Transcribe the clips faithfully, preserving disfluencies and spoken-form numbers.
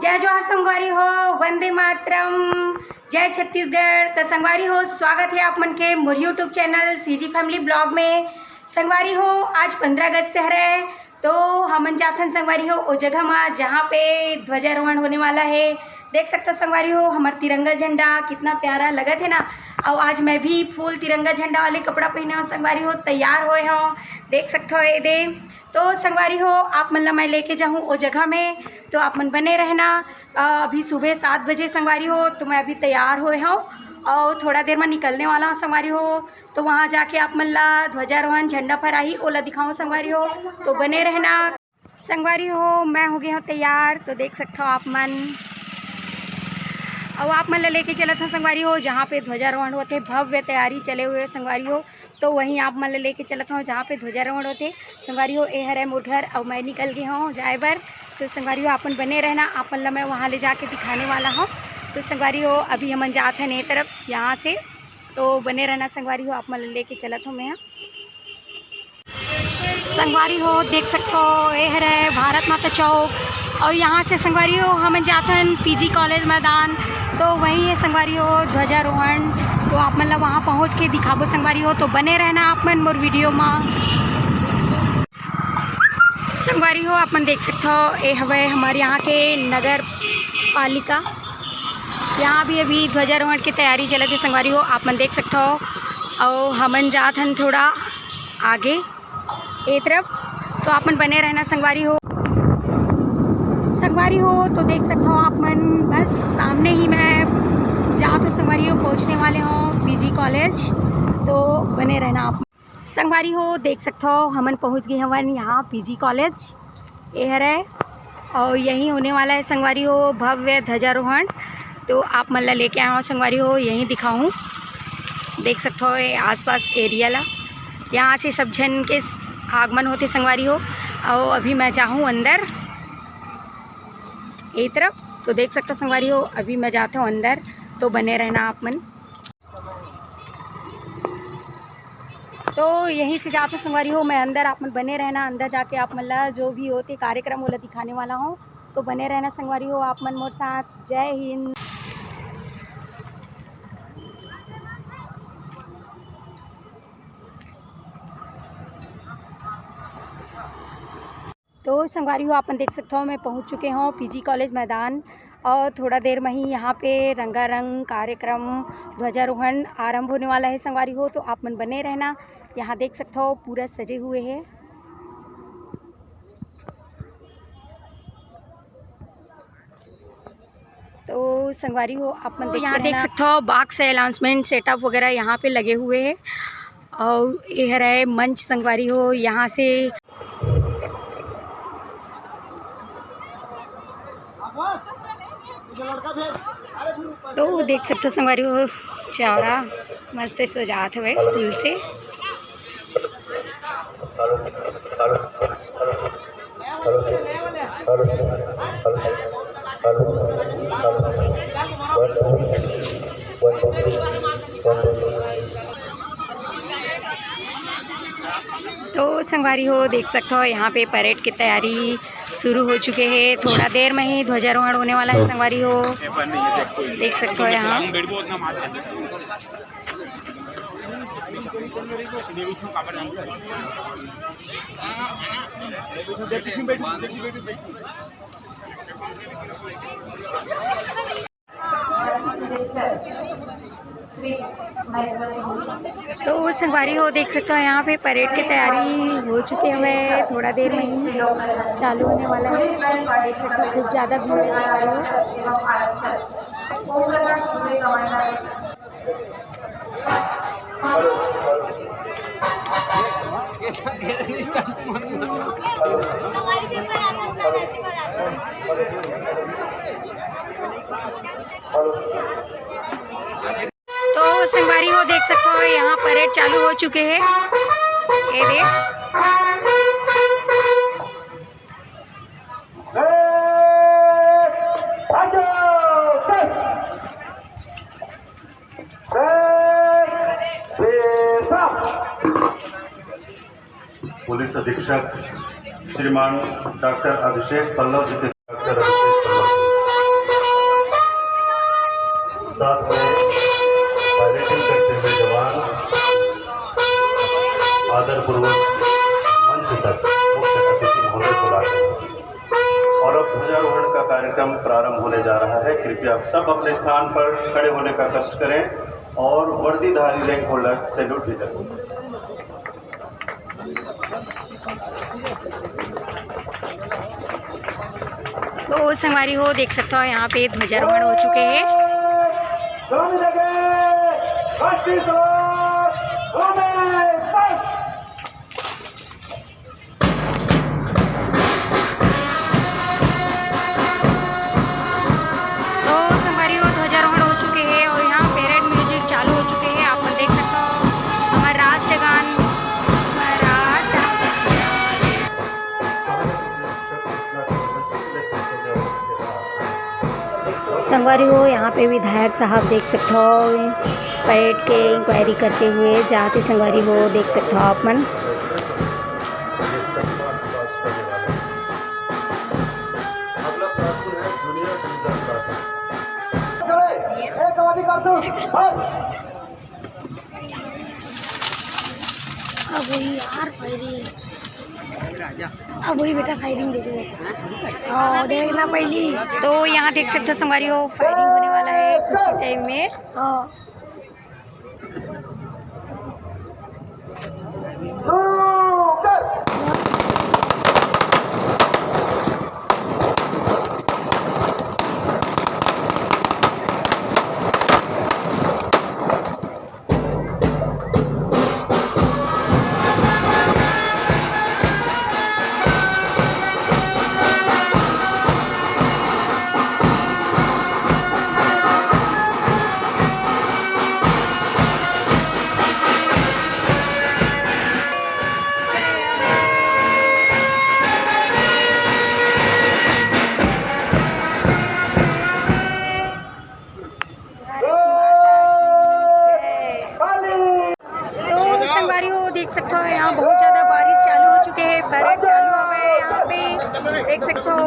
जय जोहार संगवारी हो, वंदे मातरम, जय छत्तीसगढ़। त संगवारी हो, स्वागत हे आप मन के मोर YouTube channel CG Family Blog में। संगवारी हो, आज पंद्रह अगस्त हरे, तो हमन जाथन संगवारी हो ओ जगह मा, जहाँ पे ध्वजारोहण होने वाला हे। देख सकथो संगवारी हो, हमर तिरंगा झंडा कितना प्यारा लगत हे ना। अउ आज मैं भी full तिरंगा झंडा वाले कपड़ा पहिने हव संगवारी हो, तैयार होए हव। देख सकथो ए दे, तो संगवारी हो, आप मन ला मैं लेके जाहूँ ओ जगह में, तो आप मन बने रहना। अ, अभी सुबह सात बजे संगवारी हो, तो मैं अभी तैयार होए हव अउ थोड़ा देर में निकलने वाला हूँ संगवारी हो। तो वहाँ जाके आप मन ला ध्वजारोहण, झंडा फहराही, ओला दिखाऊँ संगवारी हो, तो बने रहना। संगवारी हो, मैं हो गए हव तैयार, तो देख सकथो आप मन। अउ आप मन ला लेके चलत हव संगवारी हो, जहाँ पे ध्वजारोहण होथे, भव्य तैयारी चले हुए संगवारी हो। तो वहीं आप मन ला लेके चलत हव, जहाँ पे ध्वजारोहण होथे। संगवारी हो, ए हरे मोर घर, अउ मैं निकल गे हव जाए बर। तो संगवारी हो, आप मन बने रहना, आप मन ला मैं वहाँ ले जाके दिखाने वाला हव। तो संगवारी हो, अभी हमन जात हन ए तरफ, यहाँ से, तो बने रहना संगवारी हो, आप मन ला लेके चलत हव मैं। संगवारी हो, देख सकथो, ए हरे भारत माता चौक, अउ यहाँ से संगवारी हो, हमन जाथन PG कॉलेज मैदान, तो वहीं हे संगवारी हो ध्वजारोहण। तो आप मन ला वहाँ पहुँच के दिखाबो संगवारी हो, तो बने रहना आप मन मोर वीडियो मा। संगवारी हो, आप मन देख सकथो, ए हवे हमर यहाँ के नगर पालिका। यहाँ भी अभी ध्वजारोहण के तैयारी चलत हे संगवारी हो, आप मन देख सकथो। अउ हमन जात हन थोड़ा आगे ए तरफ, तो आप मन बने रहना संगवारी हो। संगवारी हो, तो देख सकथो आप मन, बस सामने ही मैं जात हव संगवारी हो, पहुँचने वाले हव PG कॉलेज, तो बने रहना आप। संगवारी हो, देख सकथो, हमन पहुँच गे हवन यहाँ PG कॉलेज, ए हरे, अउ यही होने वाला हे संगवारी हो भव्य ध्वजारोहण। तो आप मन ला लेके आए हव संगवारी हो, यही दिखाहूँ। देख सकथो ये आसपास एरिया ला, यहाँ से सब झन के स-, आगमन होथे संगवारी हो। अउ अभी मैं जाहूँ अंदर ए तरफ, तो देख सकथो संगवारी हो, अभी मैं जात हव अंदर, तो बने रहना आप मन। तो यहीं से जात हव संगवारी हो मैं अंदर, आप मन बने रहना, अंदर जाके आप मन ला जो भी होथे कार्यक्रम ओला दिखाने वाला हव, तो बने रहना संगवारी हो आप मन मोर साथ। जय हिंद। तो संगवारी हो, आप मन देख सकथो, मैं पहुंच चुके हव PG कॉलेज मैदान अउ थोड़ा देर में ही यहाँ पे रंगारंग कार्यक्रम, ध्वजारोहण आरंभ होने वाला हे संगवारी हो। तो आप मन बने रहना, यहाँ देख सकथो पूरा सजे हुए हे। तो संगवारी हो, आप मन तो देखते यहाँ देख रहना। सकथो, बॉक्स हे, अनाउंसमेंट सेटअप वगैरह यहाँ पे लगे हुए हे। अउ ये हरे मंच संगवारी हो, यहाँ से तो देख सकथो संगवारी हो, चावड़ा मस्त सजात हवे फूल से। तो संगवारी हो, देख सकथो, यहाँ पे परेड के तैयारी शुरू हो चुके हे। थोड़ा देर में ही ध्वजारोहण होने वाला हे संगवारी हो, देख सकथो यहाँ। तो संगवारी हो, देख सकथो, यहाँ पे परेड के तैयारी हो चुके हवे, थोड़ा देर में ही चालू होने वाला हे। देख सकथो, खूब ज़्यादा भीड़ हे संगवारी हो। तो संगवारी हो, देख सकथो, यहाँ परेड चालू हो चुके हे। ये दे। पुलिस अधीक्षक श्रीमान डॉक्टर अभिषेक पल्लव जी के, डॉक्टर अभिषेक पल्लव जी। का कार्यक्रम प्रारंभ होने जा रहा है। कृपया सब अपने स्थान पर खड़े होने का कष्ट करें और वर्दीधारी रैंक होल्डर सैल्यूट भी करें। तो संगवारी हो, देख सकते हो, यहाँ पे ध्वजारोहण हो चुके हैं। तो संगवारी हो, ध्वजारोहण हो चुके हैं और यहाँ परेड म्यूजिक चालू हो चुके हैं। आप मन देख सकते हो, हमारा राष्ट्रगान, हमारा राष्ट्र संगवारी हो, यहाँ पे विधायक साहब देख सकते हो, परेड के इंक्वायरी करते हुए जाते। संगवारी हो, देख सकते हो आप मन। अब वही यार, फायरिंग। अब वही बेटा, फायरिंग देखो। हाँ, देखना पहली। तो यहाँ देख सकते हो संगवारी हो, फायरिंग होने वाला है कुछ ही टाइम में। हाँ। तो संगवारी हो, देख सकते हो, यहाँ बहुत ज्यादा बारिश चालू हो चुके हैं, परेड चालू हो गए हैं यहाँ पे, देख सकते हो। तो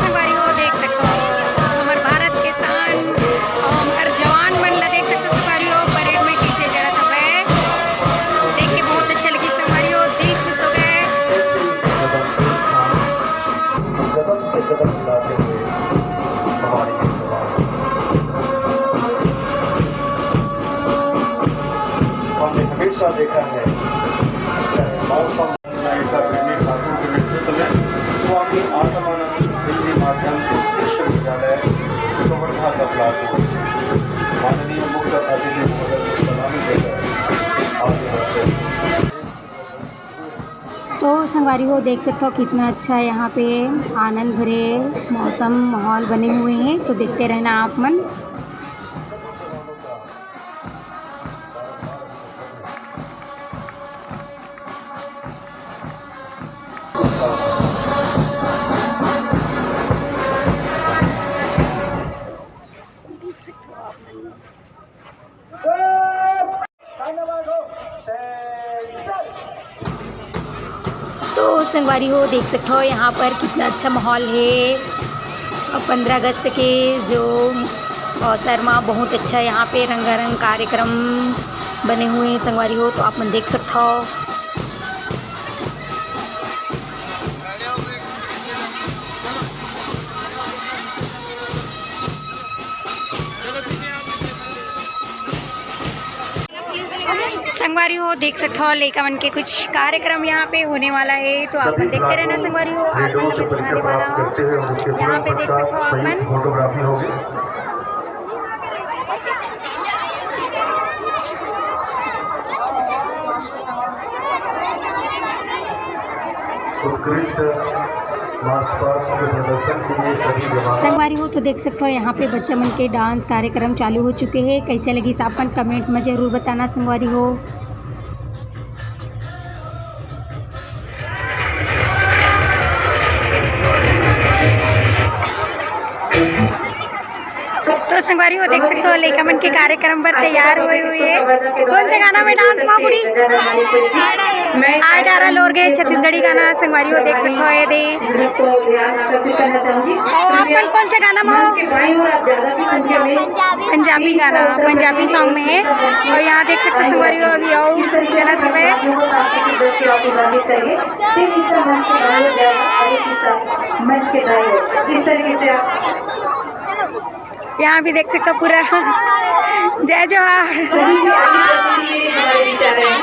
संगवारी हो, देख सकते हो, हमारे भारत के शान और हमारे जवान मन ला देख सकते हो संगवारी हो, परेड में कैसे जरत हवे, देख के बहुत अच्छा लगी संगवारी हो, दिल खुश हो गए। कदम से कदम मिलाते हुए हमारे ये जवान। हमने हमेशा देखा है, चाहे मौसम ऐसा बिजली ठाकुर के नेतृत्व में स्वामी आत्मानंद हिंदी माध्यम विश्वविद्यालय कवर्धा का प्लाटून माननीय मुख्य अतिथि महोदय को सलामी देकर आगे बढ़ते हैं। तो संगवारी हो, देख सकते हो कितना अच्छा है यहाँ पे, आनंद भरे मौसम, माहौल बने हुए हैं। तो देखते रहना आप मन। तो संगवारी हो, देख सकते हो यहाँ पर कितना अच्छा माहौल है। और पंद्रह अगस्त के जो अवसर मा बहुत अच्छा यहाँ पे रंगारंग कार्यक्रम बने हुए हैं संगवारी हो, तो आप मन देख सकते हो। संगवारी हो, देख सकते हो लइका मन के कुछ कार्यक्रम यहाँ पे होने वाला है, तो आप मन देखते रहना संगवारी हो। आप मन ला मैं दिखाने वाला हूँ, यहाँ पे देख सकते हो आप मन। फोटोग्राफी होगी। उत्कृष्ट मार्च पास्ट के प्रदर्शन के लिए सभी जवानों संगवारी हो, तो देख सकते हो यहाँ पे बच्चा मन के डांस कार्यक्रम चालू हो चुके हैं। कैसे लगिस आप मन कमेंट में जरूर बताना संगवारी हो। तो संगवारी हो, देख सकते हो, लइका मन के कार्यक्रम बर तैयार हुए हुए है। कौन से गाना में डांस हुआ, बूढ़ी? आय डारा लोर गे, छत्तीसगढ़ी गाना। संगवारी हो, देख सकते हो, ये दे। और आप मन कौन से गाना में हो? पंजाबी गाना, पंजाबी सॉन्ग में है। और यहाँ देख सकते हो संगवारी हो, अभी और चलत हवे। मंच के दाई हो, इस तरीके से आप यहाँ भी देख सकते हो पूरा जय जोहार।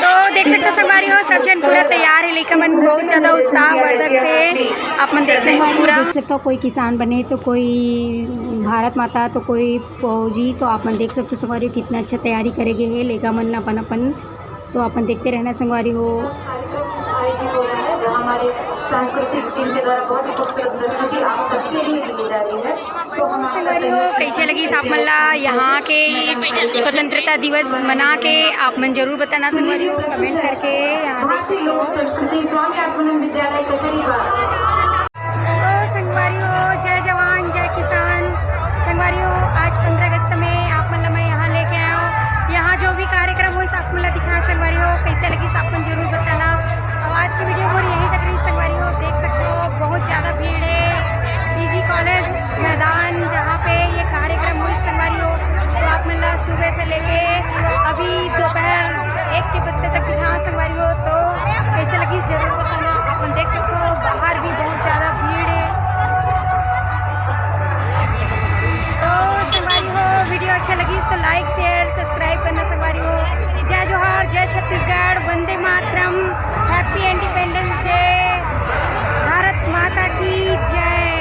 तो देख सकते हो संगवारी हो, सब जन पूरा तैयार है, लइका मन बहुत ज्यादा उत्साहवर्धक से आप मन देख सकते हो पूरा। देख सकते हो कोई किसान बने तो कोई भारत माता तो कोई फौजी, तो आप मन देख सकते हो संगवारी हो कितना अच्छा तैयारी करे गे हे लइका मन अपन अपन। तो अपन देखते रहना संगवारी हो। सांस्कृतिक टीम के द्वारा बहुत ही खूबसूरत प्रस्तुति आप सबके लिए दी जा रही है। तो हम संगवारी हो, कैसे लगिस आप मन ला यहाँ के स्वतंत्रता दिवस मना के? आप मन जरूर बताना संगवारी हो कमेंट करके। यहाँ देख सकते हो। संस्कृति स्वामी आत्मानंद विद्यालय कचहरी तो संगवारी हो, जय जवान जय किसान। संगवारी हो, आज पंद्रह अगस्त में आप मन ला मैं यहाँ लेके आया हूँ। यहाँ जो भी कार्यक्रम हुई, आप मन ला दिखाना संगवारी हो, कैसे लगिस आप मन जरूर बताना। और आज की वीडियो मोर यहीं तक रही संगवारी हो। देख सकते हो बहुत ज़्यादा भीड़ है पीजी कॉलेज मैदान, जहाँ पे ये कार्यक्रम हुई संगवारी हो। तो आप मन ला सुबह से लेके अभी दोपहर एक के बजते तक दिखा संगवारी हो। तो कैसे लगिस जरूर बताना। अपन देख सकते हो बाहर भी बहुत ज़्यादा भीड़ है। तो संगवारी हो, वीडियो अच्छा लगिस तो like share subscribe करना संगवारी हो। जय जोहार, जय Chhattisgarh, Vande Mataram, happy independence day, Bharat माता की जय।